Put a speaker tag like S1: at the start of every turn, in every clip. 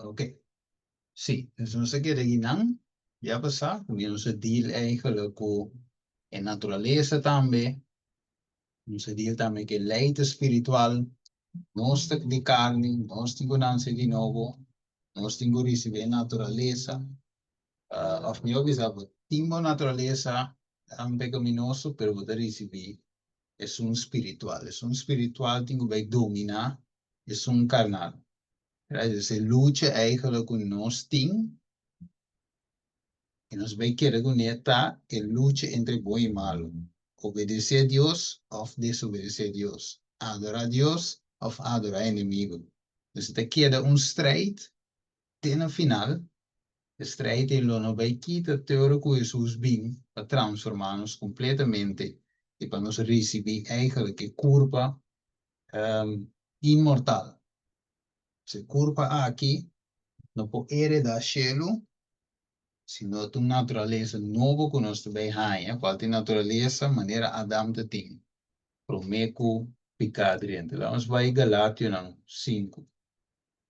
S1: Ok. Sí, dus nos a keda einan, ya pasá, ku nos a deal eigenlijk ku e naturalesa tambe, nos a deal tambe ku e lei spiritual, nos ta di karni, nos tin ku nase di nobo, nos tin ku risibí e naturalesa, òf mihó bisa, bo tin bo naturalesa pekaminoso, pero bo ta risibí esun spiritual. Esun spiritual tin ku bai dominá esun karnal. Dus e lucha eigenlijk ku nos tin, i nos bai kere ku ta e lucha entre bon i malu. Obedesé Dios òf desobedesé Dios. Adorá Dios òf adorá enemigu. Dus ta keda un strijd te na final. E strijd ei lo no bai kita te ora ku Hesus bin pa transformá nos kompletamente i pa nos risibí eigenlijk e kurpa inmortal. E kurpa aki no por heredá shelu, sino un naturalesa nobo ku nos ta bai haña, kual ta naturalesa manera Adam tabatin, promé ku piká drenta. Laga nos bai Galationan 5.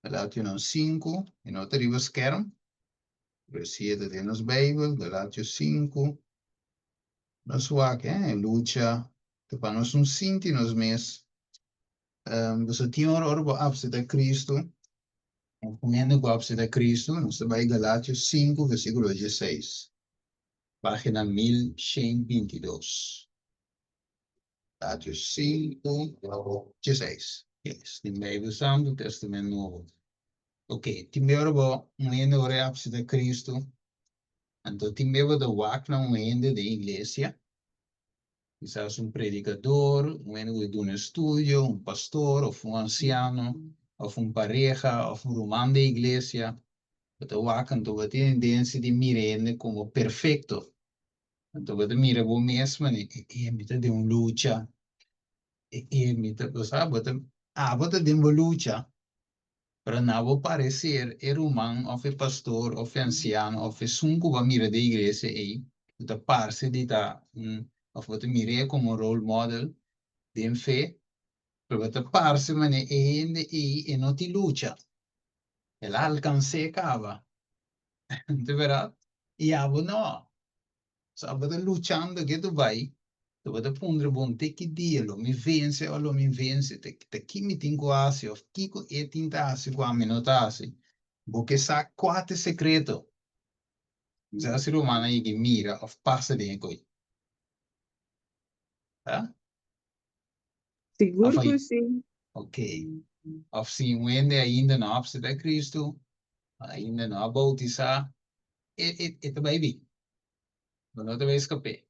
S1: Galationan 5, i no ta riba scherm, pero si ta den nos Beibel, Galatio 5. Nos wak, lucha, pa nos no sinti nos mes. Bo tin ora bo aseptá Kristu, poniendo ku aseptá Kristu, nos ta bai Galatio 5, versíkulo 16. Página 1122. Galatio 5, 16. Yes, di Beibel Santu, Tèstamènt Nobo. Ok, tin ora bo un hende ora aseptá Kristu, anto tin bo ta wak na un hende di iglesia, kisas un predikadó, un hende ku ta duna estudio, un pastor, òf un ansiano, òf un pareha, òf un ruman di iglesia, bo ta wak, anto bo tin tendensia di mira hende komo perfekto. Anto bo ta mira bo mes, e mi ta den un lucha, e mi ta, bo sa, bo ta, bo ta den lucha, pero na bo parecer e ruman, òf e pastor, òf e ansiano, òf esun ku bo a mira den iglesia ei, bo ta parse di ta, òf bo ta mir'é komo role model den fe, pero bo ta parse manera e hende ei e no tin lucha. El a alkans'é kaba. Di berdat? I abo no. So abo ta luchando ku bai, bo ta puntra bon te ki dia lo mi vense òf lo mi vense, te ki mi tin ku hasi òf kiko e tin ta hasi ku ami no ta hasi. Bo ke sa kua ta e sekreto. Sa si rumannan yega mira òf pasa den e kos. Ha?
S2: Sigur ku sí.
S1: Ok. Òf si un hende ainda no a aseptá Kristu, ainda no a boutisá, e ta bai bin. Bo no ta bai skap'é.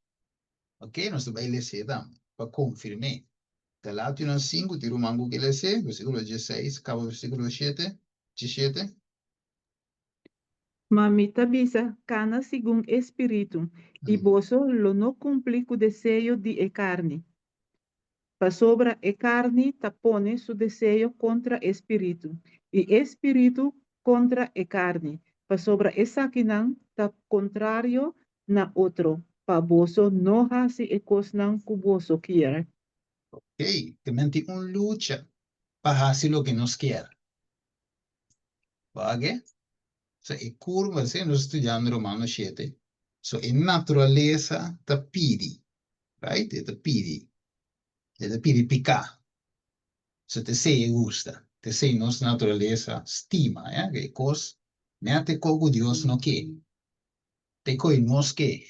S1: Ok, nos ta bai les'é tambe, pa konfirm'é. Galationan 5, tin ruman ku ke les'é, versíkulo 16, kaba versíkulo 7, 17.
S2: Ma mi ta bisa, kana segun e spiritu, i boso lo no kumpli ku deseo di e karni. Pasobra e karni ta pone su deseo kontra e spiritu, i e spiritu kontra e karni. Pasobra esakinan ta kontrario na otro, pa boso no hasi e kosnan ku boso ke.
S1: Ok, tambe tin un lucha pa hasi loke nos ke. Wak? So, e kurpa, si nos studiando Romano 7, so e naturalesa ta pidi, right? E ta pidi. E ta pidi piká. So ta esei e gusta. Ta esei nos naturalesa stima, eh? E kos, net e ku Dios no ke. Ta kos nos ke.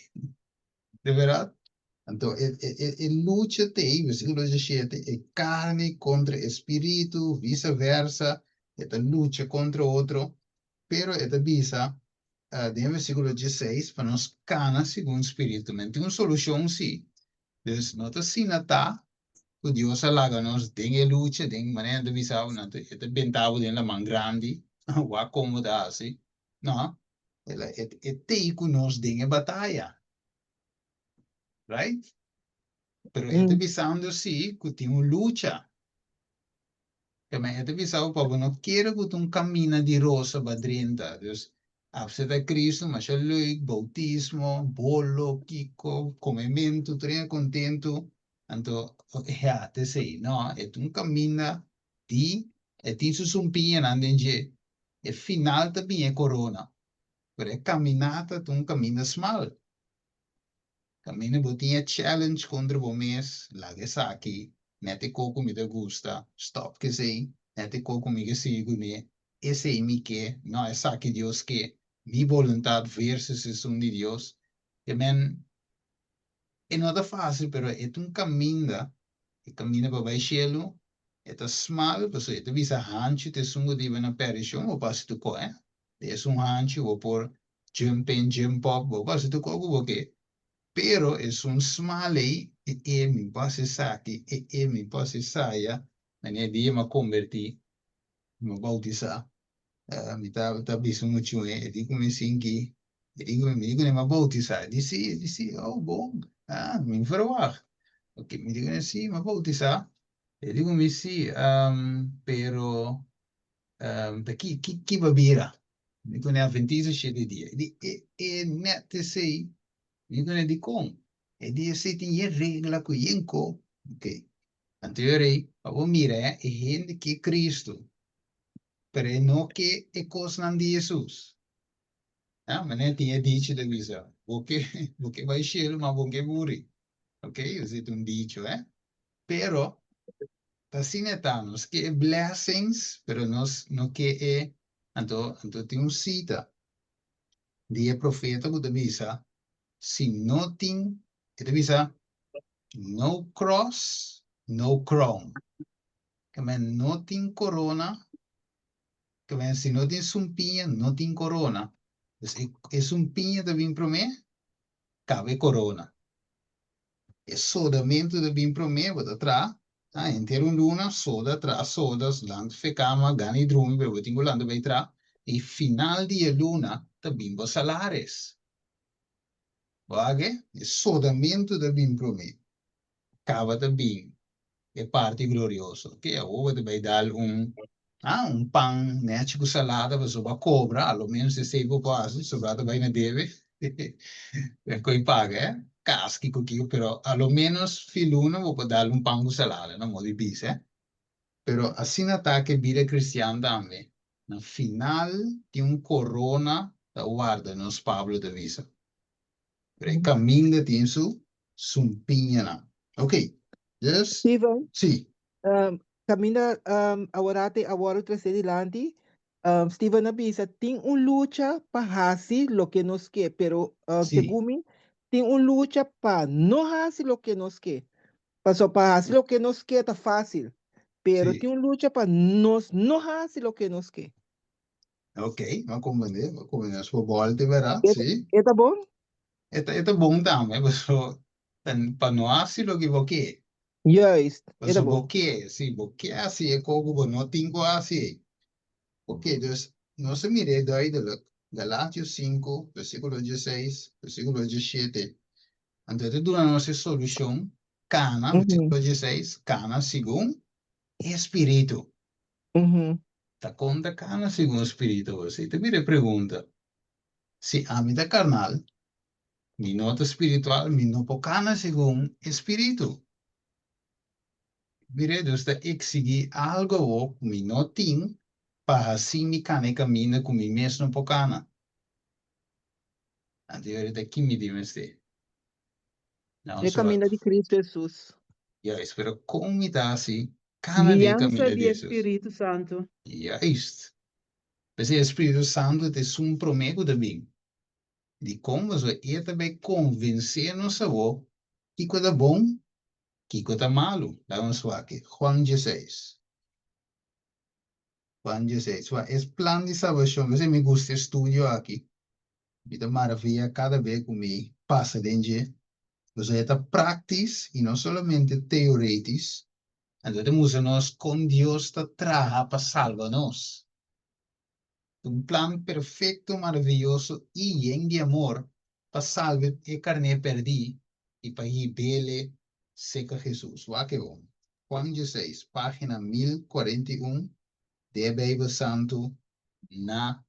S1: Di berdat? Anto, e lucha t'ei, versíkulo 17, e karni kontra e spiritu, vice-versa, e ta lucha kontra otro, pero e ta bisa, den versíkulo 16, pa nos kana segun spiritu. Men tin un solushon sí. Dus no ta asina ta, ku Dios a laga nos den e lucha, den manera di bisa, no ta, e ta benta bo den laman grandi, wak kon bo ta hasi. No, e t'ei ku nos den e bataya. Right? Pero e ta bisando sí ku tin un lucha. Tambe e ta bisando pa bo no kere ku un kaminda di rosa b'a drenta. Dus, aseptá Kristu, masha leuk, boutismo, bolo, kiko, komementu, tur kontentu. Anto, ja, ta esei, no, e ta un kaminda di, e tin su sumpiñanan den dje. E final ta bin e korona. Pero e kaminata ta un kaminda smal. Kaminda bo tin e challenge kontra bo mes, laga esaki, nèt e kos ku mi ta gusta, stòp ku esei, nèt e kos ku mi ke sigui kuné, esei mi ke, no esaki Dios ke, mi boluntat versus esun di Dios. Ke men, e no ta fásil, pero e ta un kaminda, e kaminda pa bai shelu, e ta smal, pasobra e ta bisa hanchu ta esun ku ta hiba na pèrdishon, bo pasa tur kos, eh. Den esun hanchu bo por jump in, jump up, bo por hasi tur kos ku bo ke. Pero esun smal ei, e e mi por hasi esaki, e e mi por hasi esaya, manera e dia mi a kombertí, mi a boutisá, mi ta bisa un muchu e di ku mi sinki, e di ku mi, mi di ku mi a boutisá, e di si, e di si, oh bon, ah mi no verwagt. Ok, mi di ku mi si, mi a boutisá, e di ku mi si, pero ta ki ki ki bo bira? Mi ku ne Adventista shete dia. E di e e net esei. Mi ku ne dikon? E di esei tin yen regla ku yen ko. Ok. Anto yo rei, pa bo mira e, e hende ke Cristo, pero e no ke e kosnan di Hesus. Ah, manera tin e dicho ta bisa, bo ke bo ke bai shelu ma bo ke buri. Ok, esei ta un dicho, eh. Pero ta asina e ta, nos ke e blessings, pero nos no ke e, anto anto tin un sita di e profeta ku ta bisa, si no tin, e ta bisa, no cross, no crown. Ke men no tin korona, ke men si no tin sumpiña, no tin korona. Dus e e sumpiña ta bin promé, kaba e korona. E sodamentu ta bin promé, bo ta traha, ah, henter un luna, soda, traha soda, lanta fe kama, gana i drumi, pero bo tin ku lanta bai traha, i final di e luna ta bin bo salaris. Bo wak e? E sodamentu ta bin promé, kaba ta bin e parti glorioso. Oke, awor bo ta bai dal un, ah, un pan nechi ku salada pasobra bo a kobra, a lo menos esei bo por hasi, sobra ta bai na debe, e koi paga, eh, kas kiko kiko, pero a lo menos filuna bo por dal un pan ku salada, no modo di bisa, eh. Pero asina ta ku e bida kristian tambe, na final tin un korona ta warda nos, Pablo ta bisa. Pero e kaminda tin su sumpiñanan. Ok, dus,
S2: Steven,
S1: sí.
S2: Kaminda aworate a wòrdu tresé dilanti, Steven a bisa tin un lucha pa hasi loke nos ke, pero segun mi tin un lucha pa no hasi loke nos ke. Pasobra pa hasi loke nos ke ta fásil, pero tin un lucha pa nos no hasi loke nos ke.
S1: Ok, m'a comprende, m'a comprende. Nos por bolta bera, si.
S2: E ta bon?
S1: E ta, e ta bon tambe, paso pa no hasi loke bo ke.
S2: Juist, e ta
S1: Paso bo
S2: bon.
S1: ke, si, bo ke hasi e kos ku bo no tin ku hasi ei. Ok, dus nos a mira e duidelijk, Galatio sinku, versíkulo dieseis, versíkulo diesshete. Anto e ta duna nos e solushon, kana, versíkulo dieseis, kana segun e Spiritu. Ta kon ta kana segun spiritu bo? Ta bira e pregunta. Si ami ta karnal, mi no ta spiritual, mi no por kana segun e spiritu. Mira, Dios ta eksigí algu awor ku mi no tin pa hasi mi kana e kaminda ku mi mes no por kana. Anto yori ta ki mi tin mester?
S2: E kaminda di Kristu Hesus.
S1: Juist, pero kon mi ta hasi kana den e
S2: Guiansa
S1: kaminda
S2: di
S1: di
S2: e
S1: Hesus?
S2: Spiritu Santu.
S1: Juist. P'esei e Spiritu Santu ta esun promé ku ta bin. Dikon? Pasobra e ta bai konvensé nos awor kiko ta bon, kiko ta malu. Laga nos wak Juan dieseis. Juan dieseis. Wak, es plan di salbashon. P'esei mi gusta e studio aki. Mi ta maravia kada be ku mi pasa den dje, pasobra e ta praktis i no solamente teoretis, anto e ta mustra nos kon Dios ta traha pa salba nos. Ta un plan perfekto, maravioso i yen di amor pa salba e karné pèrdí i pa hib'é seka Hesus. Wak e bon. Juan dieseis, página 1041 di e Beibel Santu na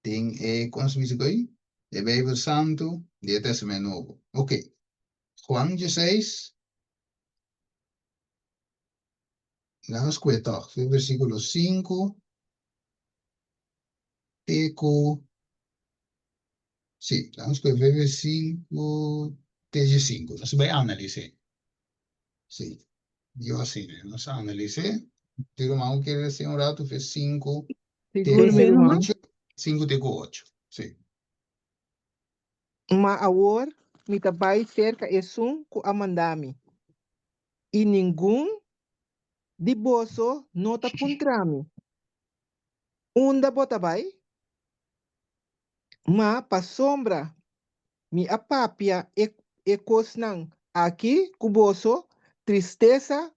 S1: Den e, kon se bisa koe? E Beibel Santu di e Testament Nobo. Ok. Juan dieseis, laga nos kue tòg, for versíkulo sinku. Te ku, sí, laga nos kohe VV 5 te 5. Nos bai analis'é. Sí, yo asina, nos analis'é. Tur ruman ku kere lesa un ratu, ve 5 te
S3: Sigur, mi ruman.
S1: 8, 5 te ku 8. Sí.
S3: Ma awor mi ta bai serka esun ku a manda mi, i ningun di boso no ta puntra mi, Unda bo ta bai? Ma pasobra mi a papia e e kosnan aki ku boso, tristesa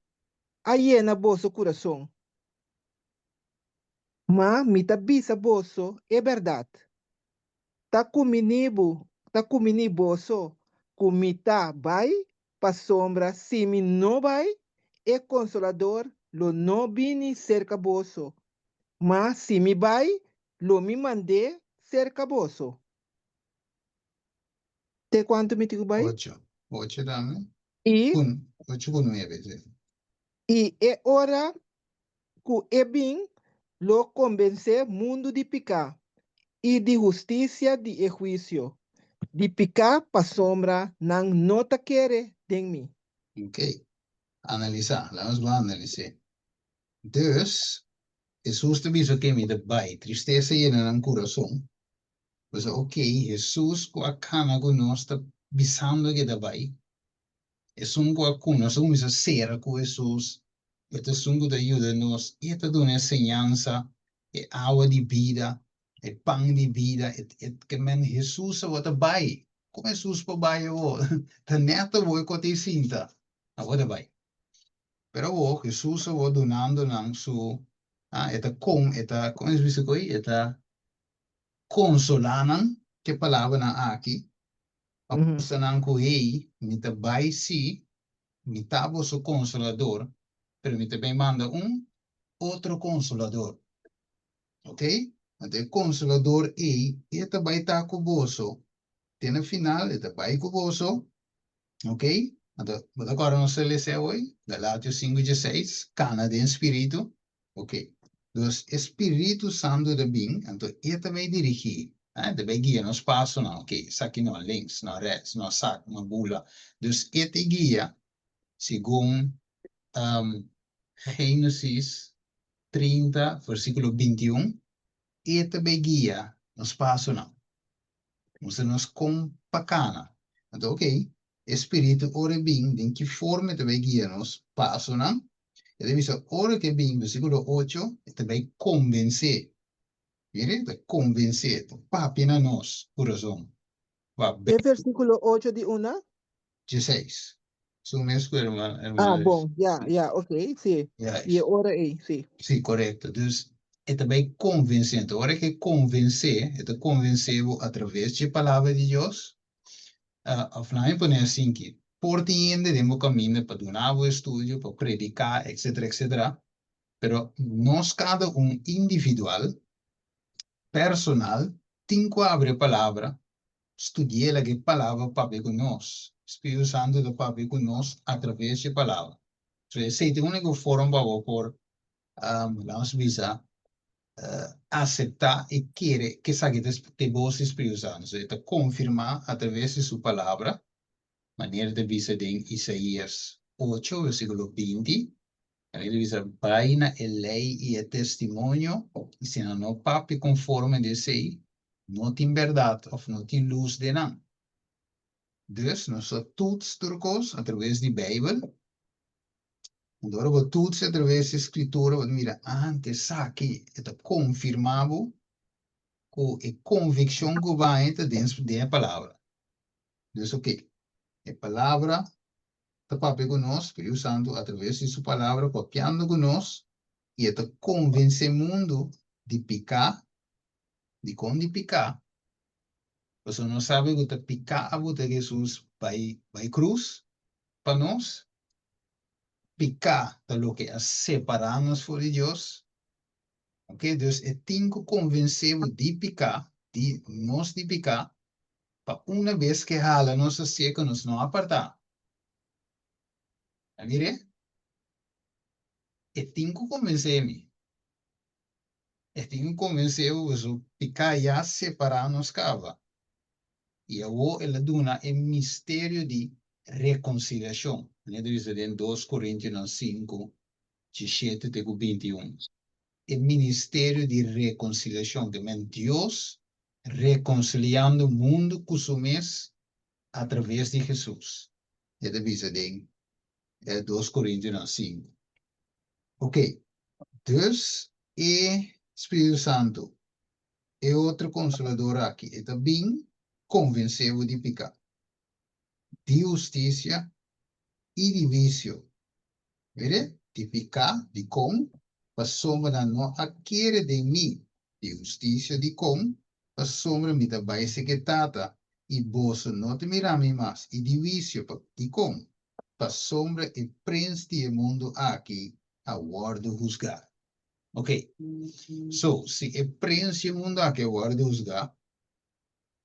S3: a yena boso kurason. Ma mi ta bisa boso e bèrdat, ta kumini bo, ta kumini boso ku mi ta bai, pasobra si mi no bai, e Konsolador lo no bini serka boso, ma si mi bai, lo mi mand'é serka boso. Te kuantu mi tin ku bai?
S1: Ocho. Ocho tambe.
S3: I.
S1: Kun, ocho ku nuebe, si.
S3: I e ora ku e bin lo kombensé mundu di piká, i di hustisia di e huisio, di piká pasobra nan no ta kere den mi.
S1: Ok. Analisá. Laga nos ban analis'é. Dus, Hesus ta bisa ke mi ta bai. Tristesa yena nan kurason. Pasobra, ok, Hesus ku a kana ku nos ta bisando ke ta bai. Esun ku a kuminsá kuminsá sera ku Hesus, e ta esun ku ta yuda nos, e ta duna e señansa, e awa di bida, e pan di bida, e e ke men Hesus awor ta bai. Kon Hesus por bai awor? Ta nèt awor e kote i sinta, awor ta bai. Pero awor Hesus awor dunando nan su, ah, e ta kon, e ta, kon es bisa ku ei? E ta konsolá nan ku e palabranan aki, pa mustra nan ku, Hey, mi ta bai sí, mi ta boso konsolador, pero mi ta bin manda un otro konsolador. Ok? Anto e konsolador ei, e ta bai ta ku boso te na final, e ta bai ku boso. Ok? Anto, bo ta kòrda nos ta lesa awor? Galatios 5:16, kana den spiritu. Ok. Dus e Spiritu Santu ta bin, anto e ta bay dirigí, e ta bay guia nos pasonan. Ok, esaki no, links, no rechts, no sak, no bula. Dus e ta guia segun Génesis 30 versíkulo 21, e ta bay guia nos pasonan. Mustra nos kon pa kana. Anto ok, e Spiritu ora e bin, den ki forma e ta bay guia nos pasonan? E ta bisa ora ku e bin, versíkulo ocho, e ta bai konvensé. Mira, e ta konvensé, e ta papia na nos kurason. Pa
S3: E versíkulo ocho di una?
S1: Dieseis. Su mes ku herma,
S3: Ah,
S1: hermano.
S3: bon, ya, ya, ok, sí.
S1: Juist.
S3: I e ora ei, sí.
S1: Sí, korekto. Dus, e ta bai konvensé. Anto, ora ku e konvensé, e ta konvensé bo atraves dje Palabra di Dios, Of nan e pone asin ki por tin hende den bo kaminda pa duna bo estudio, pa prediká, etsetera, etsetera, pero nos kada un individual, personal, tin ku abri e palabra, studi'é, laga e palabra papia ku nos. Spiritu Santu ta papia ku nos atraves di e palabra. So esei ta e úniko forma pa bo por, laga nos bisa, aseptá i kere ku esaki ta e bos di Spiritu Santu. So e ta konfirmá atraves di su palabra, manera ta bisa den Isaías ocho versíkulo 20, e ta bisa, Bai na e lei i e testimonio, i si nan no papia konforme di esei, no tin bèrdat òf no tin lus den nan. Dus nos ta toets tur kos atraves di Beibel. Anto ora bo toets atraves di Skritura, bo ta mira, ah, anto esaki e ta konfirmá bo ku e konvikshon ku bo haña ta den den e Palabra. Dus oke, e Palabra ta papia ku nos, Spiritu Santu atraves di su Palabra papiando ku nos, i e ta konvensé mundu di piká. Dikon di piká? Pasobra nos sabi ku ta piká a buta Hesus bai bai krus pa nos. Piká ta loke a separá nos for di Dios. Ok, dus e tin ku konvensé bo di piká, di nos di piká, pa una bes ke hala nos hasié ku nos no apartá. A mir'é? E tin ku konvensé mi. E tin ku konvensé bo pasobra piká ya separá nos kaba. I awor el a duna e misterio di rekonsiliashon, manera ta bisa den Dos Korintionan sinku, diesshete te ku bintiun. E ministerio di rekonsiliashon, ke men Dios rekonsiliando mundu ku su mes atraves di Hesus. E ta bisa den Dos Korintionan sinku. Ok, dus e Spiritu Santu, e otro Konsolador aki, e ta bin konvensé bo di piká, di hustisia i di wisio. Mire, di piká, dikon? Pasobra nan no a kere den mi. Di hustisia, dikon? Pasobra mi ta bai seke e Tata, i boso no ta mira mi mas. I di wisio, dikon? Pasobra e prins di e mundu aki a wòrdu husgá. Ok, so si e prins di e mundu aki a wòrdu husgá,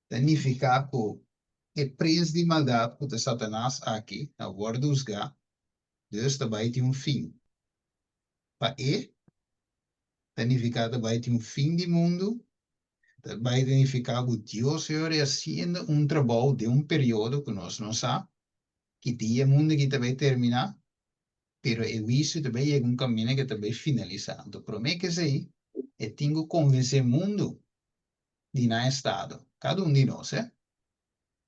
S1: ta nifiká ku e prins di maldat ku ta Satanas aki a wòrdu husgá, dus ta bai tin un fin pa e, ta nifiká ta bai tin un fin di mundu, ta bai ta nifiká ku Dios e ora hasiendo un trabou den un periodo ku nos no sa, ki dia mundu aki ta bai terminá, pero e huisio ta bai yega un kaminda ku ta bai finalisá. Anto promé ku esei, e tin ku konvensé mundu di nan estado, kada un di nos, eh,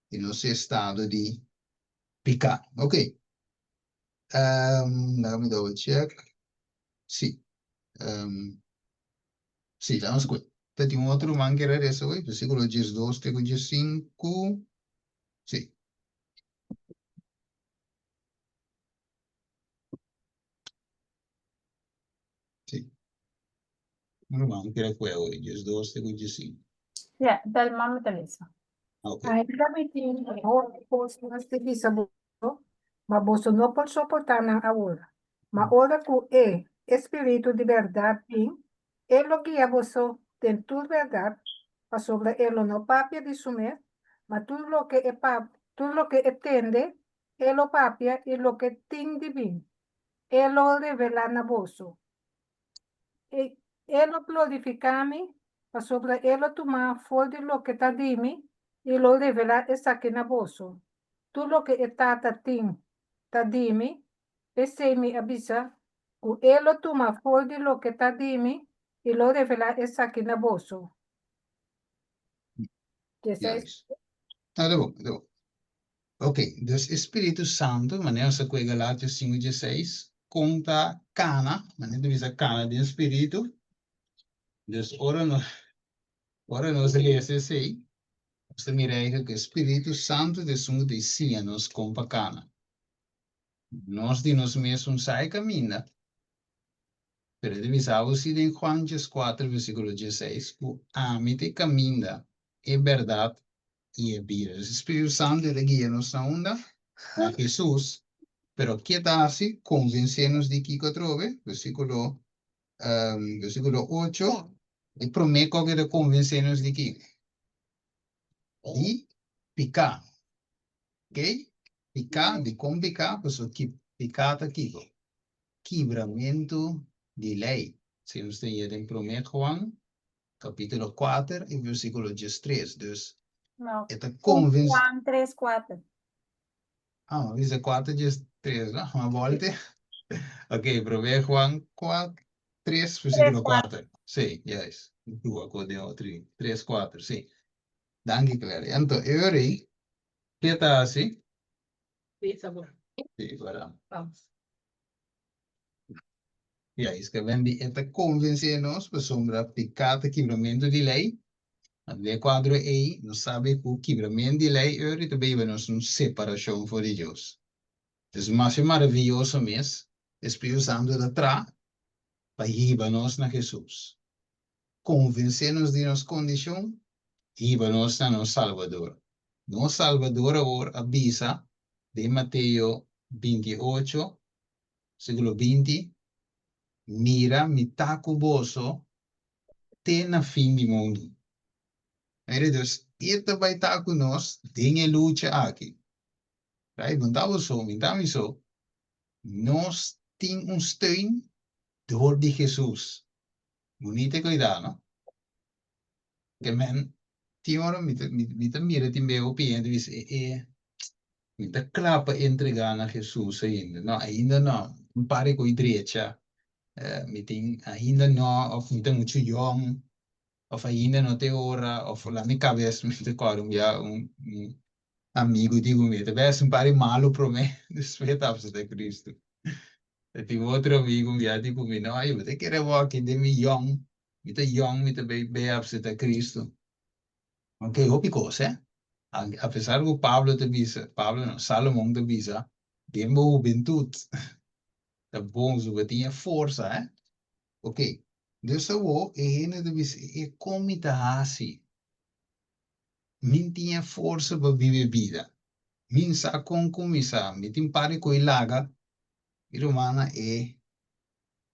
S1: di nos estado di piká. Ok, laga mi double check. Sí, sí, laga nos kue. Ta tin un otro ruman ku a resa hoy, versíkulo diesdos te ku diesinku. Sí. Sí. Un ruman kere kue hoy, 12 te ku 15.
S4: Ja, dal mama ta lesa.
S1: Ok.
S5: Ainda mi tin hopi kos mas di bisa boso, ma boso no por soportá nan awor. Ma ora ku e, e Spiritu di bèrdat bin, e lo guia boso den tur bèrdat, pasobra e lo no papia di su mes, ma tur loke e pap, tur loke e tende, e lo papia i loke tin di bin, e lo revelá na boso. E, e lo glorifiká mi, pasobra e lo tuma for di loke ta di mi i lo revelá esaki na boso. Tur loke e Tata tin ta di mi, p'esei mi a bisa ku e lo tuma for di loke ta di mi i lo revelá esaki na boso. Dieseis.
S1: Juist. Ah, ta bon, ta bon. Ok, dus e Spiritu Santu, manera nos a koe Galatios sinku dieseis, kon ta kana, manera ta bisa kana den Spiritu. Dus ora nos, ora nos lesa esei, nos ta mira eigen ku e Spiritu Santu ta esun ku ta siña nos kon pa kana. Nos di nos mes un sa e kaminda, pero e ta bisa bo si den Juan dieskuater versíkulo dieseis ku ami ta e kaminda, e bèrdat i e bida. Dus e Spiritu Santu e ta guia nos na unda? Na Hesus. Pero ke ta hasi? Konvensé nos di kiko atrobe? Versíkulo versíkulo ocho. E promé kos ke ta konvensé nos di kiko? Di piká. Ok? Piká, dikon piká? Pasobra ki piká ta kiko? Kibramentu di lei. Si nos ta yega den promé Juan kapítulo kuater i versíkulo diestres. Dus
S4: No.
S1: e ta konvensé.
S4: Juan tres kuater.
S1: Ah, mi a bisa kuater diestres, no? Mi a bòlte. Ok, promé Juan tres versíkulo kuater. Sí, juist. Mi pruba ku den otro. Tres kuater, sí. Danki, Clary. Anto, e ora ei, ke ta hasi?
S2: Sí, sabor.
S1: Sí, para.
S2: Vamos.
S1: Ja, is ke ben di e ta konvensé nos pasobra piká ta kibramentu di lei. Anto den e kuadro ei nos sabi ku kibramentu di lei ora ta beiba nos un separashon for di Dios. Dus masha maraviyoso mes e Spiritu Santu ta tra pa hiba nos na Hesus. Konvensé nos di nos kondishon, hiba nos na nos Salbador. Nos Salbador awor a bisa den Mateo 28, Versíkulo 20, Mira, mi ta ku boso te na fin di mundu. Mira, dus e ta bai ta ku nos den e lucha aki. Right? Bo no ta bo so, mi no ta mi so. Nos tin un steun dor di Hesus. Bunita e kuidá, no? Ke men tin ora mi ta mi ta mira tin bes hopi hende bisa e e mi ta kla pa entregá na Hesus ainda. No, ainda no. Un par di kos drecha mi tin ainda no òf mi ta muchu yòn òf ainda no ta e ora òf la mi kabes mi ta kòrda un bia un un amigu di ku mi ta bes un par di malu promé despues ta apseptá Kristu. Ta tin otro amigu un bia di ku mi no ay bo ta kere wòki den mi yòn Mi ta yòn, mi ta bay bay apseptá Cristo. Ok, hopi kos, eh? Apesar ku Pablo ta bisa, Pablo no, Salomon ta bisa, den bo hubentut ta bon su bo tin e forsa, eh? Ok, dus awor e hende ta bisa, e kon mi ta hasi? Min tin e forsa pa biba e bida. Min sa kon kuminsá, mi tin par di ko'i laga, mi rumannan, e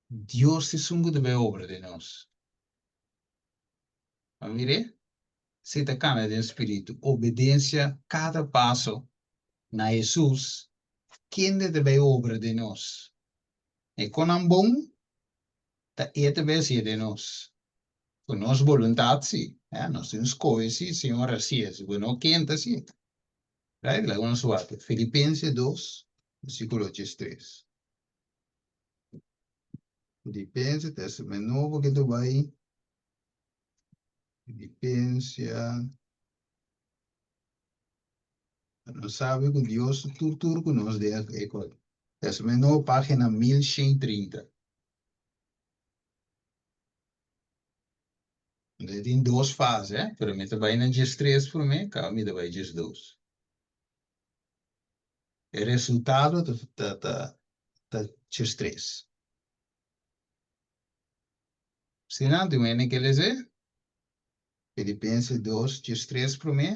S1: Dios ta esun ku ta bai obra den nos. A mir'é? Si ta kana den spiritu, obedensia kada paso na Hesus, kende ta bai obra den nos? E konan bon ta e ta bai hasié den nos. Ku nos boluntat si, nos tin skohe si, Señor hasié, si bo no kenta si. Right? Laga nos wak Filipenses dos, versíkulo 13. Filipenses, Testament Nobo ke ta bai. Filipenses. Nos sabe ku Dios ta tur tur ku nos den e kos. Testament Nobo, página 1130. E tin dos fase, eh? Pero mi ta bai na 13 promé, kaba mi ta bai 12. E resultado ta ta ta ta 13. Si nan tin wende ke lese, Filipenses 2, 13 promé,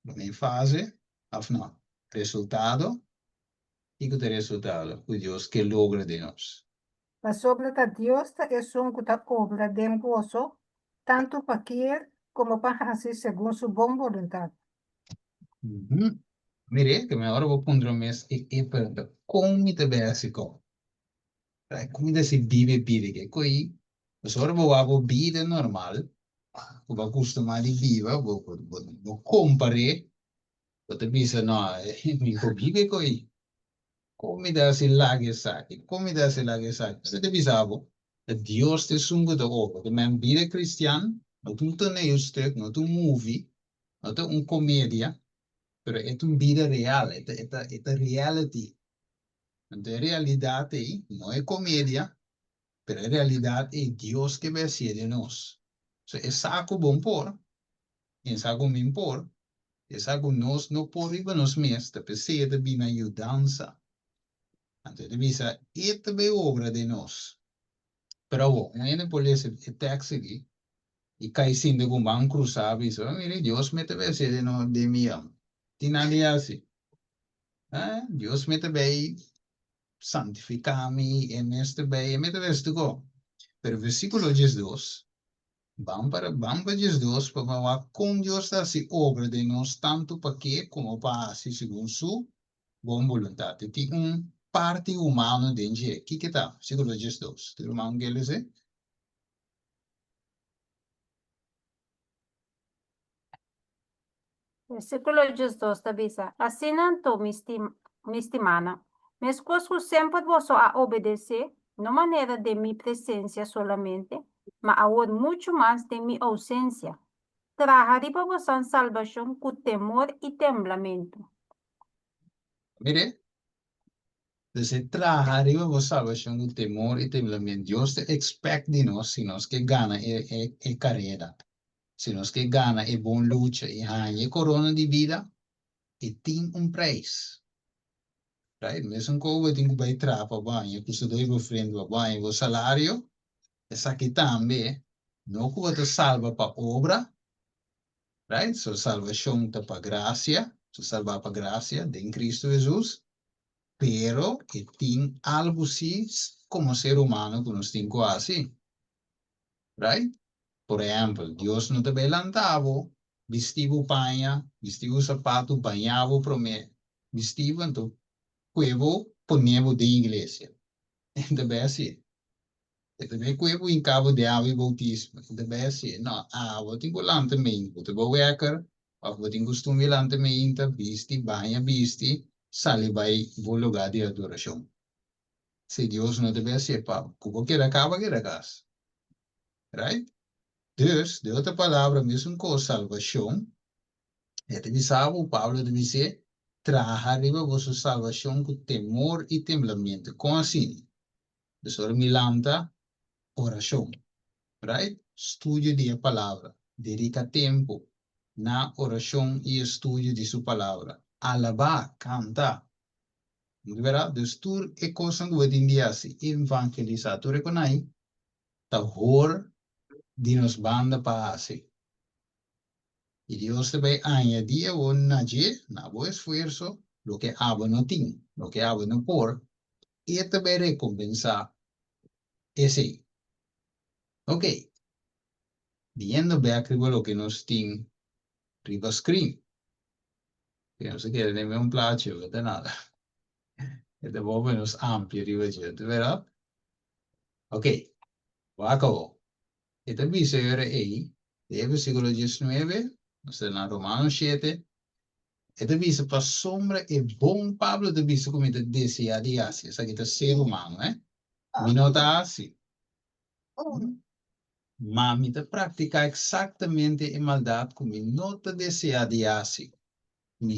S1: promé fase, òf no, resultado, kiko ta e resultado ku Dios ke logra den nos?
S5: Pasobra ta Dios ta esun ku ta obra den boso, tantu pa kier komo pa hasi segun su bon boluntat.
S1: Mire, ke mi ora bo puntra mes e e pregunta, kon mi ta bay hasi kon? Kon mi ta hasi biba e bida ke? Koe, pasobra ora bo wak bo bida normal, ku bo a kustumá di biba, bo bo bo kompar'é, bo ta bisa, no, mi por biba e koe. Kon mi ta hasi laga esaki? Kon mi ta hasi laga esaki? Esei ta bisa bo, ta Dios ta esun ku ta obra. Te men bida kristian no ta un toneelstuk, no ta un movie, no ta un komedia, pero e ta un bida real, e ta e ta e ta reality. Anto e realidat ei no e komedia, pero e realidat ei Dios ke bai hasié den nos. So e sa ku bon por, e sa ku min por, E sa ku nos no por riba nos mes, ta p'esei e ta bini na yudansa. Anto e ta bisa, E ta bai obra den nos. Pero awor, un hende por lesa e tekst aki i kai sinti ku un ban krusá, bisa, Oh, mira, Dios me ta bai hasié den nos, den mi am. Tin nan di hasi. Eh, Dios me ta bai santifiká mi, e mes ta bai, e me ta bai hasi tur kos. Pero versíkulo 12 Ban para ban pa 12 pa ban wak kon Dios ta hasi obra den nos tantu pa ke komo pa hasi segun su bon boluntat. E tin un parti humano den dje. Kiko ta? Versíkulo 12. Tur ruman ke lesa?
S4: Versíkulo 12 ta bisa, Asina anto, mi mi stimánan, meskos ku semper boso a obedesé, no manera den mi presensia solamente, ma awor muchu mas den mi ousensia, traha riba bosan salbashon ku temor i temblamentu.
S1: Mire, dus e traha riba bo salbashon ku temor i temblamentu. Dios ta expect di nos si nos ke gana e e e kareda. Si nos ke gana e bon lucha i haña e korona di bida, e tin un preis. Right? Mesun ku bo tin ku bai traha pa bo haña ku su doi bo frente pa bo haña bo salario, esaki tambe no ku bo ta salba pa obra, right? So salbashon ta pa grasia, so salbá pa grasia den Kristu Hesus, pero e tin algu si komo ser humano ku nos tin ku hasi. Right? Por ehempel, Dios no ta bay lanta bo, bisti bo paña, bisti bo sapatu, baña bo prome, bisti bo, anto kue bo pone bo den iglesia. E ta bay asi. E ta bay kue bo hinka bo den awa di boutismo. E ta bay hasié. No, abo tin ku lanta meinta. Bo ta bo wèker òf bo tin kustumber di lanta meinta, bisti, baña, bisti, sali bai bo lugá di adorashon. Si Dios no ta bay hasié pa bo, ku bo keda kaba keda kas. Right? Dus, den otro palabra, mesun kos salbashon, e ta bisa bo, Pablo ta bis'é, traha riba boso salbashon ku temor i temblamentu. Kon asina? Dus ora mi lanta, orashon. Right? Studio di e Palabra. Dedica tempu na orashon i estudio di su Palabra. Alabá, kanta. Bo ta bira? Dus tur e kosnan ku bo tin di hasi, evangelisá, tur e konai ta hor di nos banda pa hasi. I Dios ta bai añadí awor na dje, na bo esfuerso, loke abo no tin, loke abo no por, e ta bai rekompensá esei. Oke, biniendo bèk riba loke nos tin riba screen, ke nos a keda den un plachi, no ta nada. E ta bon pa nos amplia riba dje, ta bèrdat? Oke, wak awor. E ta bisa e ora ei, den e versíkulo diesnuebe, nos ta na Romanos shete, e ta bisa, Pasobra e bon Pablo ta bisa ku mi ta deseá di hasi, esaki ta ser humano, eh, mi no ta hasi, ma mi ta praktiká eksaktamente e maldat ku mi no ta deseá di hasi. Mi,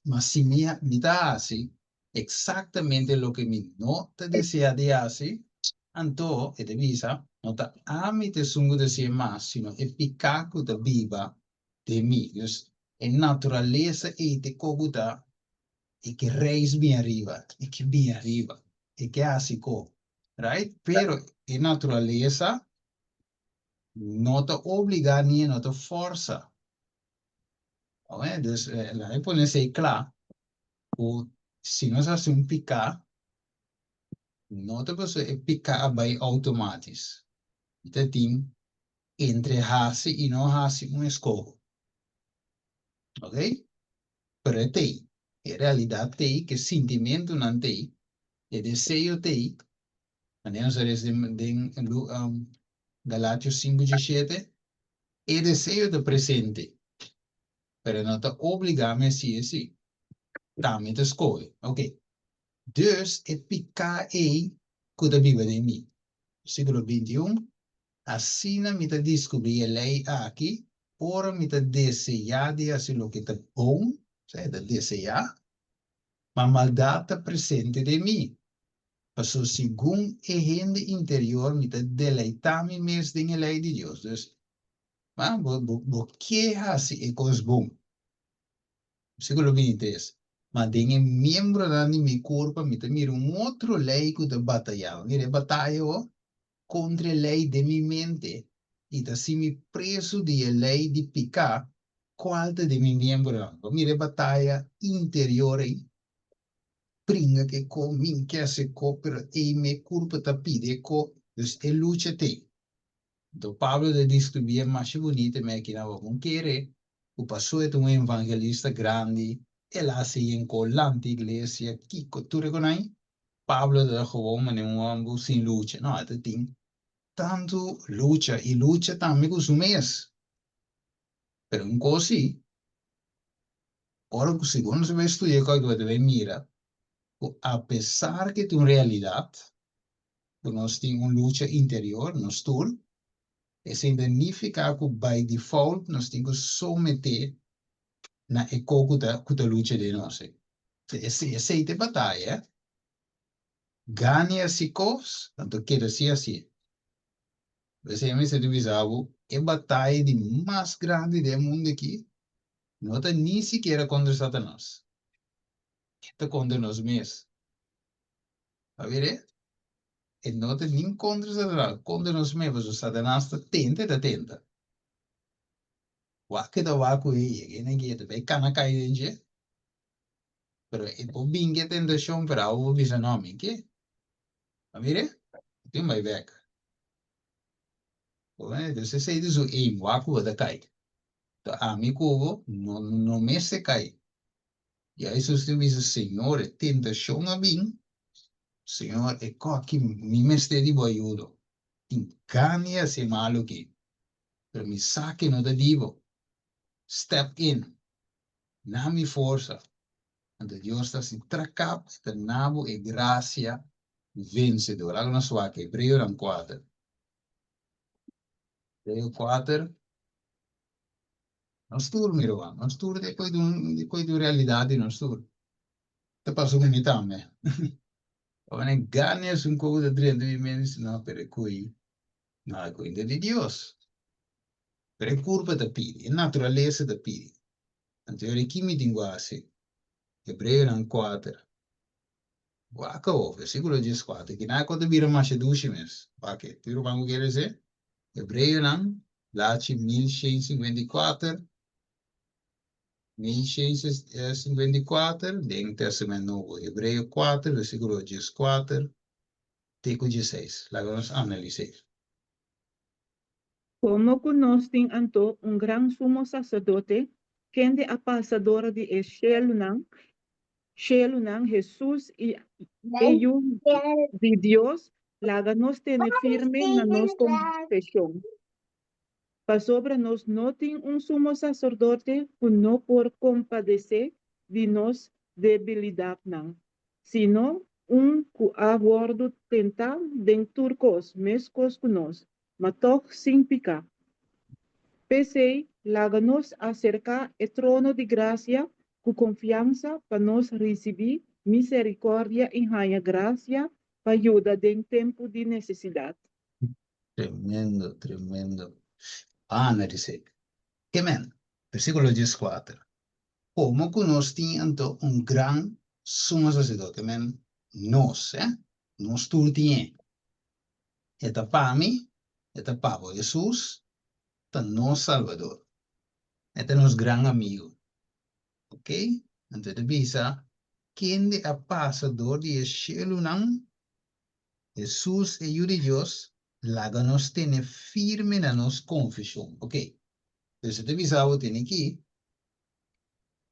S1: ma si mi, mi ta hasi eksaktamente loke mi no ta deseá di hasi, anto, e ta bisa, no ta ami ta esun ku ta hasié mas, sino e piká ku ta biba den mi. Dus, e naturalesa ei ta e ko ku ta, e ke reis bin ariba, e ke bin ariba, e ke hasi ko, right? Pero e naturalesa no ta obligá ni e no ta fòrsa. Dus, laga mi pone esei kla, ku si nos hasi un piká, no ta pasobra e piká a bai outomatis. Mi ta tin entre hasi i no hasi un eskoho. Oké? Pero e t'ei. E realidat t'ei, ku e sintimentunan t'ei, e deseo t'ei. Manera nos a lesa den Galatios 5:17, E deseo ta presente, pero e no ta obligá mi hasi esei. Ta mi ta skohe. Ok. Dus e piká ei ku ta biba den mi. Versíkulo 21, Asina mi ta diskubrí e lei aki, ora mi ta deseá di hasi loke ta bon, osea e ta deseá, ma maldat ta presente den mi. Pasobra segun e hende interior mi ta deleitá mi mes den e lei di Dios. Dus, ma bo, bo, bo ke hasi e kos bon. Versíkulo 23, Ma den e miembronan di mi kurpa mi ta mira un otro lei ku ta batayá. Mira e bataya ho, kontra e lei den mi mente, i ta hasi mi presu di e lei di piká kual ta den mi miembronan. Bo mira e bataya interior ei? Bringa ke ko, min ke hasi ko, pero ei me kurpa ta pidi e ko, dus e lucha t'ei. Anto Pablo ta deskribí e masha bunita me aki na bo bon kere ku pasó e ta un evangelista grandi, el a hasi yen ko lanta iglesia, kiko tur e konai, Pablo ta gewoon manera un hòmber sin lucha, no, e ta tin tantu lucha i lucha tambe ku su mes. Pero un kos si, Ora ku segun nos a bai studia kòke bo ta bai mira ku apesar ku e ta un realidat ku nos tin un lucha interior, nos tur, esei ta nifiká ku by default nos tin ku someté na e kos ku ta ku ta lucha den nos. Esei ta e bataya. Gana hasi kos, anto keda si hasié. P'esei mi mester ta bisa bo, e bataya di mas grandi den e mundu aki No ta ni sikiera kontra Satanas. E ta kontra nos mes. A were? E no ta nin kontra Satanas, kontra nos mes, pasobra Satanas ta tenta, e ta tenta. Wak e ta wak ku e yega e na geta, bai kana kai den dje. Pero e por bin ku e tentashon, pero abo por bisa, no, mi ke. A were? E tin bai bek. Entonces esei ta su aim, wak ku bo ta kai. Ta ami ku bo no no mester kai. Ya Hesus tin bisa, Señor, e tentashon a bin, Señor, e koki mi mester di bo ayudo. Tin gana di hasi malu aki, pero mi sa ku no ta di bo. Step in. Na mi forsa. Anto Dios ta hasi trakap, e ta na bo e grasia vensedor. Laga nos wak Hebreonan kuater. Hebreo kuater. Nos tur, mi ruman, nos tur ta koe di koe di un realidat di nos tur. Ta pasa ku mi tambe. Ora e gana esun kos ta drenta mi mente, no, pero e koe, no, e koe ta di Dios. Pero e kurpa ta pidi, e naturalesa ta pidi. Anto ora ki mi tin ku hasi? Hebreonan kuater. Wak awor, versíkulo dieskuater. Kina e kos ta bira masha dushi mes. Wak e. Tur ruman ku kere esei? Hebreonan, blachi 1154, 1154, den Testament Nobo. Hebreo kuater, versíkulo dieskuater te ku dieseis. Laga nos analis'é.
S2: Komo ku nos tin anto un gran sumo saserdote, kende a pasa dor di e shelunan, shelunan, Hesus i e Yu di Dios, laga nos tene firme na nos konfeshon. Pasobra nos no tin un sumo saserdote ku no por kompadesé di nos debilidatnan, sino un ku a wòrdu tentá den tur kos, meskos ku nos, ma tòg sin piká. P'esei, laga nos aserká e trono di grasia ku konfiansa pa nos risibí miserikòrdia i haña grasia pa yuda den tempu di nesesidat.
S1: Tremendo, tremendo. Ana di sek. Ke men? Versíkulo dieskuater. Komo ku nos tin anto un gran Sumo Saserdote, men nos, eh, nos tur tin e. E ta pa mi, e ta pa bo. Hesus ta nos Salbador. E ta nos gran amigu. Ok? Anto e ta bisa, Kende a pasa dor di e shelunan, Hesus e Yu di Dios, laga nos tene firme na nos konfeshon. Ok. Dus e ta bisa bo tene ki,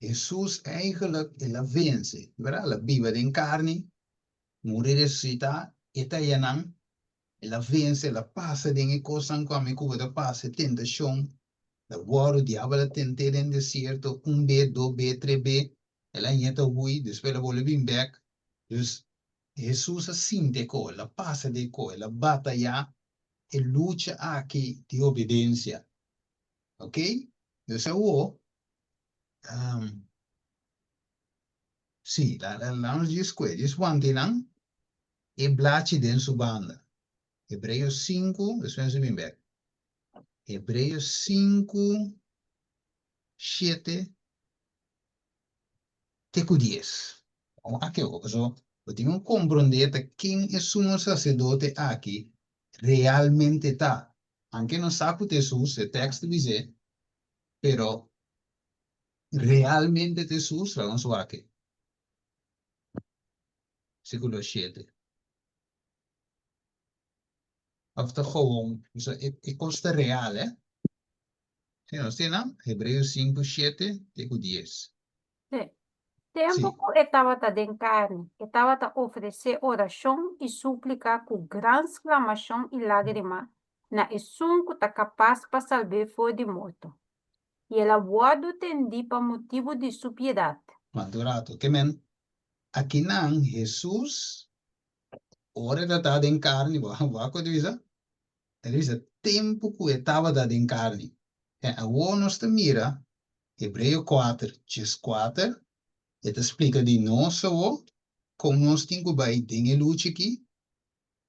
S1: Hesus eigenlijk el a vense, berdad? El a biba den karni, Muri resusitá, e ta ayanan, el a vense, el a pasa den e kosnan ku ami ku bo ta pasa, e tentashon, el a wòrdu, diabel a tent'é den desierto un be, do be, tre be, el a ña ta hui, despues el a bolbe bin bèk. Dus, Hesus a sinti e ko, el a pasa den e ko, el a batayá e lucha aki di obedensia. Oké? Dus awor, Sí, la nos djis kue, djis wanta einan e blachi den su banda. Hebreo sinku, despues nos bin bek. Hebreo sinku, shete te ku dies. Bon, aki awor, paso bo tin ku komprondé ta ken e sumo saserdote aki realmente ta. Anke nos sa ku ta Hesus, e tekst ta bis'é, pero Realmente ta Hesus? Laga nos wak e. Versículo shete. Of ta gewoon, so e, e kos ta real, eh? Si nos tin nan? Hebreo sinku, shete te ku dies.
S4: Sí. Tempu
S1: Sí.
S4: ku e tabata den karni, e tabata ofresé orashon i súplika ku gran sklamashon i lágrima na esun ku ta kapas pa salb'é for di morto. I el a wòrdu tendí pa motibu di su piedat.
S1: Cuantu rato ke men akinan Hesus ora e ta den carni, bo a cu e ta bisa? E ta bisa tempu cu e tabata den carni. En awor nos ta mira Hebreo kuater dieskuater, e ta splica di nos awor con nos tin cu bay den e lucha aki.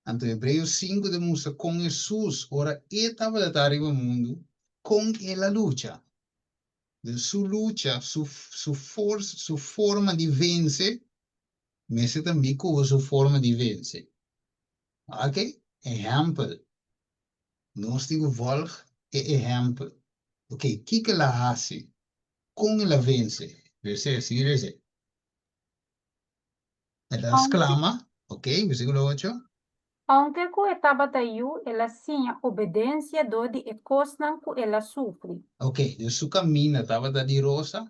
S1: Anto Hebreo sinku ta mustra kon Hesus, ora e tabata ta riba mundu, kon el a lucha. Den su lucha, su su forsa, su forma di vense, mester ta mi ku bo su forma di vense. Oke? Ehèmpel. Nos tin ku vòlg e ehèmpel. Oke, kiko el a hasi? Kon el a vense? Versé, sigui lese. El a sklama, ok, versíkulo ocho.
S4: Ounke ku e tabata yu, el a siña obedensia dor di e kosnan ku el a sufri.
S1: Ok, dus su kaminda tabata di rosa,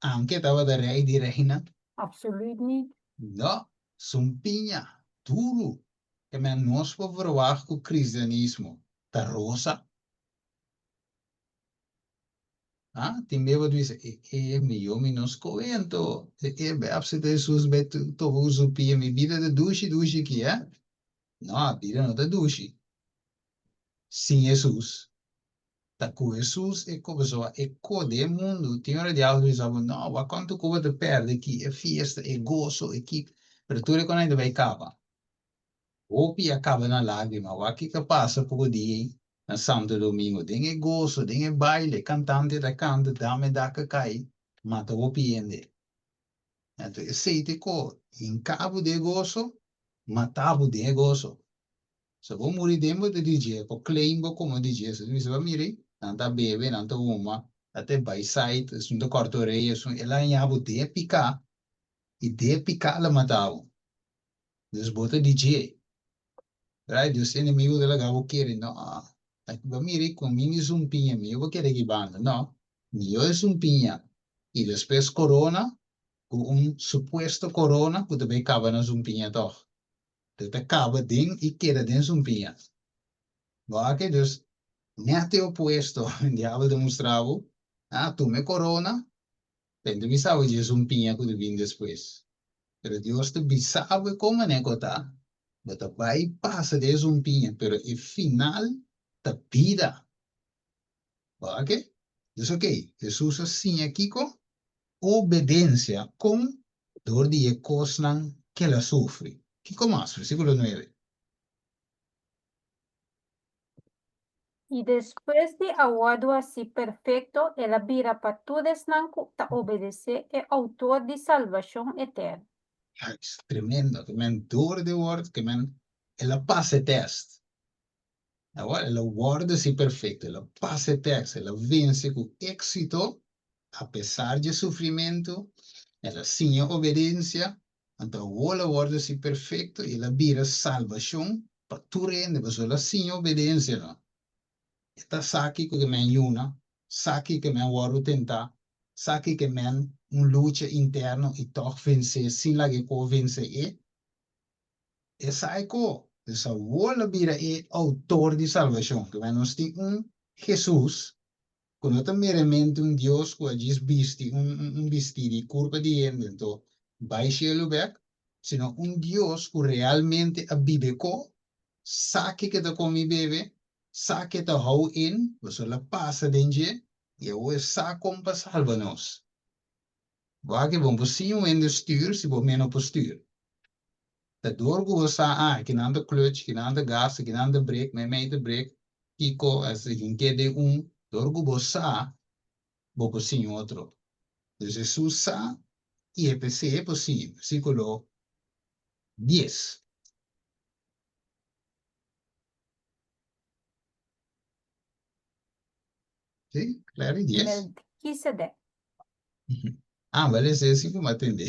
S1: aunke e tabata rei di reina.
S4: Absoluut niet.
S1: No, sumpiña, duru. Ke men nos por verwagt ku kristianismo ta rosa? Ah, tin bes bo ta bisa, e e mihó mi no skohe anto. E e bèpsi ta Hesus bai topa ku su pia, mi bida ta dushi dushi aki, eh? No, bida no ta dushi sin Hesus. Ta ku Hesus e pasobra e ko den e mundu, tin ora diabel ta bisa bo, no, wak kuantu ku bo ta pèrdè aki, e fiesta, e goso, e kiko, pero tur e kos nan ta bai kaba. Hopi a kaba na lágrima. Wak kiko a pasa poko dia ei na Santo Domingo. Den e goso, den e baile, kantante ta kanta, dame dak a kai, mata hopi hende. Anto esei ta e ko, hinka bo den e goso, mata bo den e goso. So bo muri den bo ta DJ, bo claim bo komo DJ. So ta bisa bo, mira ei, nan ta bebe, nan ta huma, nan ta bai site, esun ta kòrta orea, esun, el a haña bo den e piká, i den e piká el a mata bo. Dus bo ta di dje. Right? Dus enemigo ta laga bo kere, no, aki bo mira ku mi mi sumpiña, mi bo kere ki banda. No, mihó e sumpiña i despues korona ku un supuesto korona ku ta bai kaba na sumpiña tòg. Ta ta kaba den i keda den sumpiña. Bo a ke? Dus nèt e opuesto. Diabel ta mustra bo, ah, tuma e korona, Tende bisa bo dje sumpiña ku ta bin despues. Pero Dios ta bisa bo e kon manera ku ta, bo ta bai pasa den e sumpiña, pero e final ta bida. Bo a ke? Dus oke, Hesus a siña kiko? Obedensia. Kon? Dor di e kosnan ku el a sufri. Kiko mas? Versíkulo nuebe.
S4: I despues di a wòrdu hasí perfekto, el a bira pa tur esnan ku ta obedesé e outor di salbashon eterno.
S1: Juist, tremendo. Ke men dor di wòrdu, ke men el a pasa e tèst. Awor el a wòrdu hasí perfekto, el a pasa e tèst, el a vense ku éksito apesar dje sufrimentu, el a siña obedensia, anto awor el a wòrdu hasí perfekto i el a bira salbashon pa tur hende, pasobra el a siña obedensia no. E ta sa kiko ke men yuna, sa kiko ke men wòrdu tentá, sa kiko ke men un lucha interno i tòg vensé sin laga e kos vense e. E sa e ko. Dus awor el a bira e outor di salbashon. Ke men nos tin un Hesus ku no ta meramente un Dios ku a djis bisti un un bistí di kurpa di hende anto bai shelu bèk, sino un Dios ku realmente a biba e ko, sa kiko e ta kome i bebe, sa ke ta hou in, pasobra el a pasa den dje, i awor e sa kon pa salba nos. Wak e bon por siña un hende stür si bo mes no por stür. Ta dor ku bo sa, ah, kinan ta clutch, kinan ta gas, kinan ta brek, meimei ta brek, kiko, as hink'é den un, dor ku bo sa, bo por siña otro. Dus Hesus sa i e p'esei e por siña. Versíkulo dies. Sí, Clary, dies.
S4: Melkisedek.
S1: Ah, bale esei si ku mi a tende.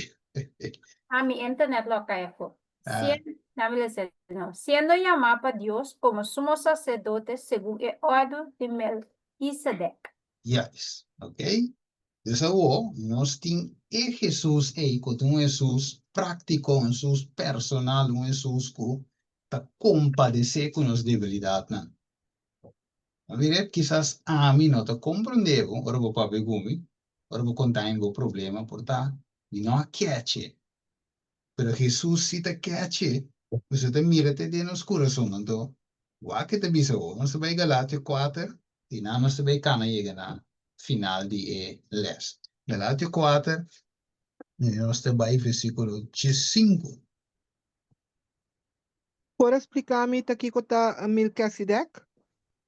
S4: Ah, mi internet lo a kai afó.
S1: Ah.
S4: Sien, dame lesa de nuevo. Siendo llamá pa Dios komo sumo saserdote segun e òrdu di Melkisedek.
S1: Juist, ok. Dus awor nos tin e Hesus ei ku ta un Hesus práktiko, un Hesus personal, un Hesus ku ta kompadesé ku nos debilidatnan. A mira, kisas ami no ta komprondé bo ora bo papia ku mi, ora bo konta mi bo problema, por ta mi no a keche. Pero Hesus si ta keche, pasobra e ta mira te den nos kurason. Anto, wak e ta bisa bo. Nos ta bai Galatio kuater i nan nos ta bai kana yega na final di e les. Galatio kuater, i nos ta bai versíkulo diesinku.
S3: Por a spliká mi ta kiko ta Milkesidek?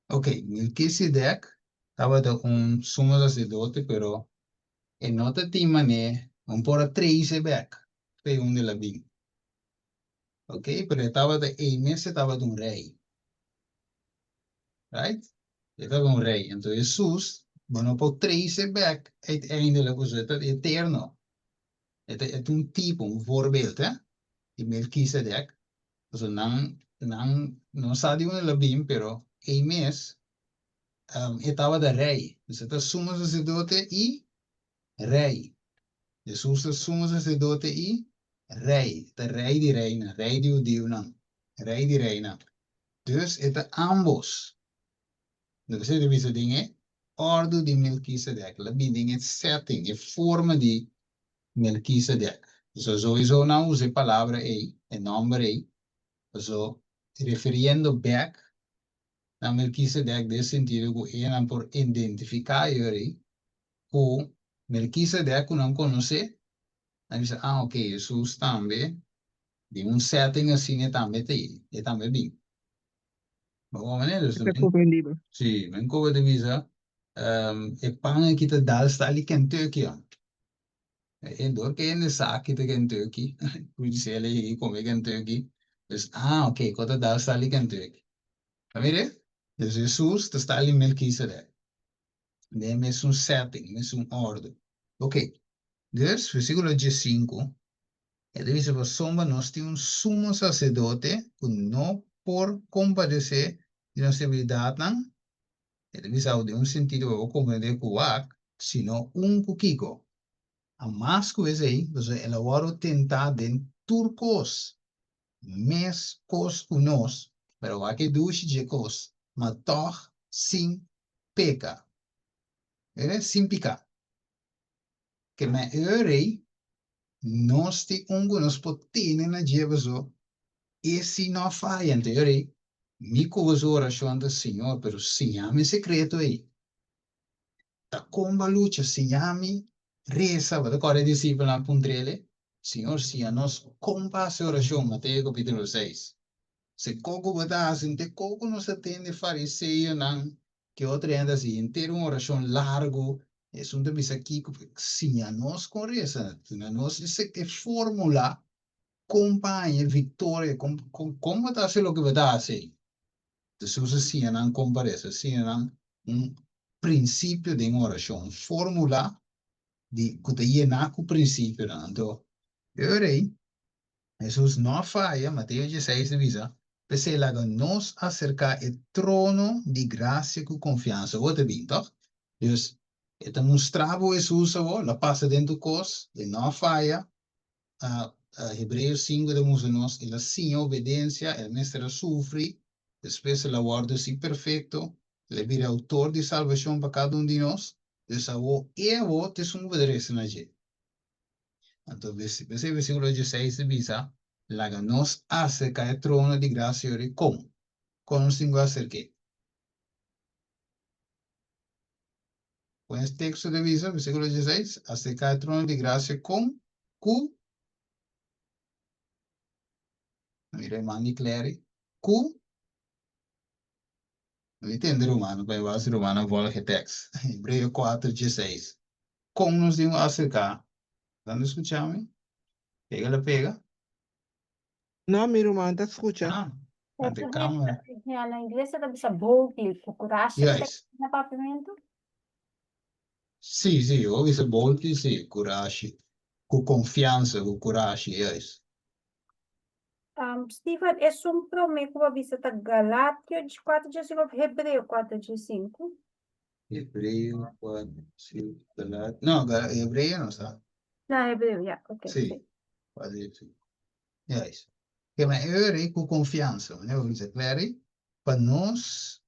S1: Ok, Milkisedek tabata un sumo saserdote, pero e no ta tin manera, un por a trese bek p'e unda el a bin. Ok, pero e tabata ei mes e tabata un rei. Right? E tabata un rei. Anto Hesus, bo no por trese bek uiteindelijk, pasobra e ta eterno. E ta e ta un tipo, un voorbeeld, hè, di Melkisedek. Pasobra nan, nan no sa di unda el a bin, pero ei mes e tabata rei. Dus e ta sumo saserdote i rei. Hesus ta sumo saserdote i rei. E ta rei di reinan, rei di hudiunan. Rei di reinan. Dus e ta ambos. Loke esei ta bisa den e òrdu di Melkisedek. El a bini den e setting, e forma di Melkisedek. So souiso nan usa e palabra ei, e nòmber ei, paso refiriendo bèk na Melkisedek den e sentido ku enan por identifiká yori ku Melkisedek ku nan konosé, nan bisa, ah oke, Hesus tambe den un setting asina e tambe ta ei, e tambe bin. Bo wak manera? Dus
S3: Ta comprendí bo.
S1: Sí, men koba ta bisa, e pan aki ta dal sta li Kentucky an. E dor ke hende sa ki ta Kentucky, ku di el a yega i kome Kentucky, dus ah oke, ku ta dal sta li Kentucky. Ta mira? Dus Hesus ta sta li Melkisedek, den e mesun setting, mesun ordu. Oke, dus versíkulo diesinku, e ta bisa pasobra nos tin un sumo saserdote ku no por kompadesé di nos debilidatnan, E ta bisa bo den un sentido pa bo comprende cu wak, sino un cu kico. A mas cu esey, pasobra el a wordo tenta den tur cos, mes cos cu nos, pero wak e dushi dje cos, ma tog sin peca. Mira, sin pica. Ke men e rey, nos tin un cu nos por tene na dje paso e si no a faya. Anto e rey, mi cu boso oracion ta, Señor, pero siña mi e secreto ey. Ta con bo a lucha? Siña mi reza. Bo ta corda e discipelnan a puntr'ele, Señor, siña nos con pa haci oracion, Mateo capitulo seis. Se koku bo ta hasi, nte koku nos ta tende fariseonan ke otro hende hasi henter un orashon largu, esun ta bisa kiko, siña nos kon resa, duna nos e formula kon pa haña viktoria, kon kon bo ta hasi loke bo ta hasi. Hesus a siña nan kon pa resa, a siña nan un prinsipio den orashon, un formula di ku ta yená ku prinsipionan. Anto e ora ei Hesus no a faya, Mateo dieseis ta bisa, P'esei laga nos aserká e trono di grasia ku konfiansa. Awor ta bin, tòg? Dus, e ta mustra bo Hesus awor, lo a pasa den tur kos, e no a faya. Hebreos sinku ta mustra nos, el a siña obedensia, el mester a sufri, despues el a wòrdu así perfekto, el a bira outor di salbashon pa kada un di nos. Dus awor, e awor ta esun ku bo ta resa na dje. Anto p'esei versíkulo dieseis ta bisa, Laga nos aserká e trono di grasia yori kon? Kon nos tin ku aserk'é? Kon es teksto ta bisa, versíkulo dieseis, Aserká e trono di grasia kon? Ku, mira e man di Clary, ku, no mi tende romano, pa mi basa romano volg e tekst, Hebreo kuater dieseis. Kon nos tin ku aserká? Nan ta skucha mi? Pega la pega.
S3: No, mi ruman ta skucha.
S1: Ah, ante kamera.
S4: Ja, na ingles ta bisa boldly, ku kurashi
S1: Juist.
S4: na papiamentu.
S1: Sí, sí, yo bisa boldly, sí, kurashi. Ku konfiansa, ku kurashi, juist.
S4: Steven, esun promé ku bo a bisa ta Galatio 4 dje 5 òf Hebreo 4 dje 5?
S1: Hebreo 4, sí, Galat, no, Hebreo no sa.
S4: Na Hebreo, ya, ok.
S1: Sí, 4 dje 5. Juist. Ke men e ku konfiansa, manera bo bisa Clary, pa nos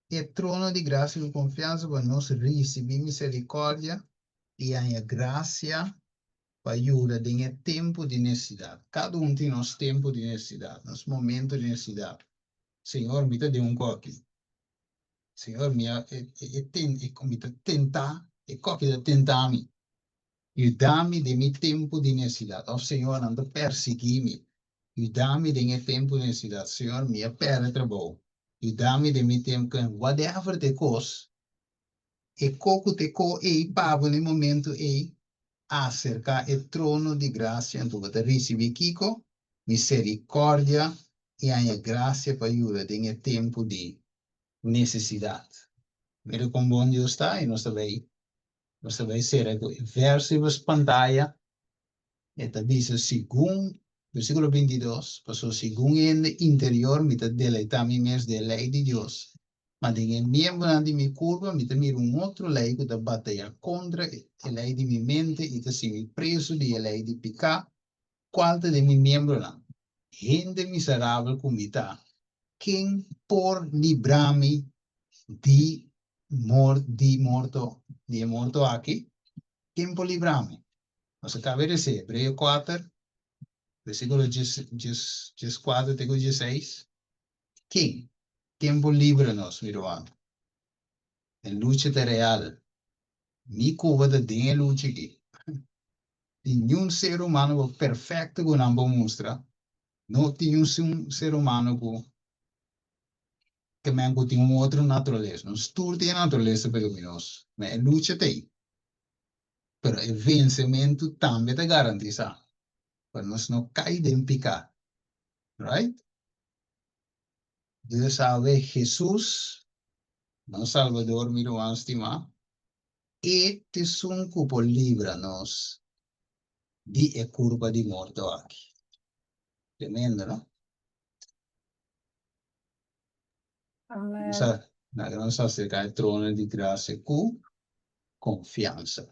S1: e trono di grasia ku konfiansa pa nos risibí miserikòrdia i haña grasia pa yuda den e tempu di nesesidat. Kada un tin nos tempu di nesesidat, nos momento di nesesidat. Señor, mi ta den un koki. Señor, mi a e e ten e mi ta tentá, e koki ta tentá mi. Yuda mi den mi tempu di nesesidat. Òf, Señor, nan ta persiguí mi. Yuda mi den e tempu di nesesidat. Señor, mi a pèrdè trabou. Yuda mi den mi tempu. Whatever ta e kos, E ko ku te ko ei pa bo na e momento ei aserká e trono di grasia, anto bo ta risibí kiko? Miserikòrdia i haña grasia pa yuda den e tempu di nesesidat. Mira kon bon Dios ta i nos ta bai nos ta bai sera ku e vèrs riba pantaya. E ta bisa segun, versíkulo 22, Pasobra segun hende interior mi ta deleitá mi mes den e lei di Dios, ma den e miembronan di mi kurpa mi ta mira un otro lei ku ta batayá kontra e lei di mi mente i ta simi prezu di e lei di piká, kual ta den mi miembronan. Hende miserabel ku mi ta, ken por libra mi di mor di morto, di e morto aki? Ken por libra mi? Nos a kaba di lesa Hebreo kuater, versíkulo djes djes djeskuater te ku djeseis. Ken? Ken por libra nos, mi ruman? E lucha ta real. Mi kuba ta den e lucha aki. Tin niun ser humano ku perfecto ku nan por mustra. No tin niun ser humano ku ke men ku tin un otro naturalesa. Nos tur tin e naturalesa pecaminoso. Ma e lucha ta ei. Pero e vensementu tambe ta garantisa pa nos no kai den piká. Right? Dios sabe Jesus, nos Salvador, mi ruman stimá, e t'esun ku por libra nos di e kurpa di morto aki. Tremendo, no?
S4: Amen.
S1: Nos a, laga nos aserká e trono di grasia ku konfiansa.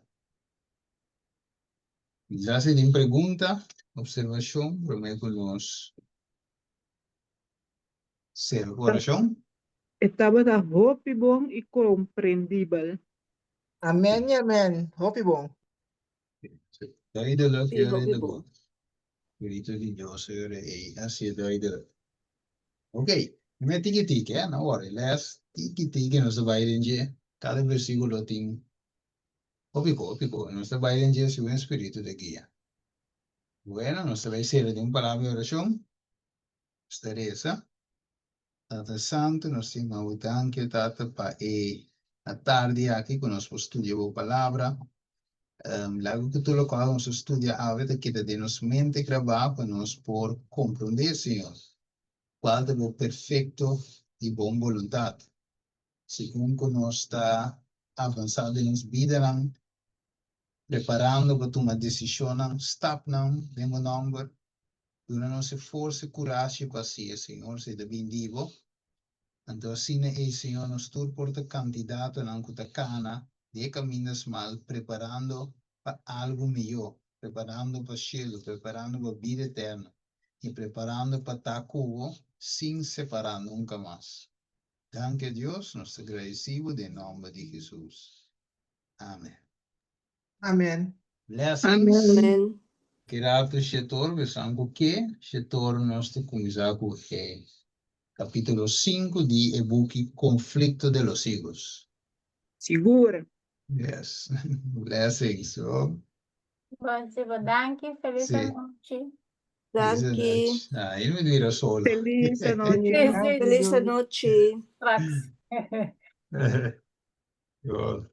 S1: Quizás si tin pregunta, observashon, promé ku nos sera ku orashon.
S2: E tabata hopi bon i komprendibel.
S3: Amen i amen. Hopi bon.
S1: Duidelijk,
S6: Sí, hopi
S1: duidelijk
S6: bon.
S1: bon. Spiritu di Dios ora ei a sier duidelijk. Ok, me tiki tiki, eh? No worry, les tiki tiki nos ta bai den dje. Kada versíkulo tin hopi ko, hopi ko. Nos ta bai den dje segun e Spiritu ta guia. Bueno, nos ta bai sera den un palabra di orashon. Nos ta resa. Tata Santu, nos tin bo danki, Tata, pa e atardi aki ku nos por studia bo palabra. Laga ku tur lokual nos a studia awe ta keda den nos mente grabá pa nos por komprondé, Señor, kual ta bo perfekto i bon boluntat. Segun ku nos ta avansá den nos bidanan, preparando pa tuma desishonnan, stapnan den bo nòmber, Duna nos e forsa i kurashi pa hasi e, Señor, si ta bin di Bo. Anto asina ei, Señor, nos tur por ta kandidatonan ku ta kana di e kaminda smal, preparando pa algu mihó, preparando pa shelu, preparando pa bida eterno i preparando pa ta ku Bo sin separá nunka mas. Danki a Dios, nos ta gradisí Bo den nòmber di Hesus. Amen.
S3: Amen.
S1: Blessings.
S6: Amen.
S1: Ki rato shetor besan ku ke shetor nos ta kuminsá ku e kapítulo sinku di e buki Conflicto de los Siglos.
S2: Sigur.
S1: Yes. Blessings. Oh.
S4: Bon, Sibo, danki. Feliz
S1: Sí.
S4: anochi.
S1: Feliz
S6: Danki.
S1: anochi. Ah, yo me miro solo.
S2: Feliz anochi.
S4: Sí, sí.
S6: Feliz anochi.
S4: Straks.
S1: Yo.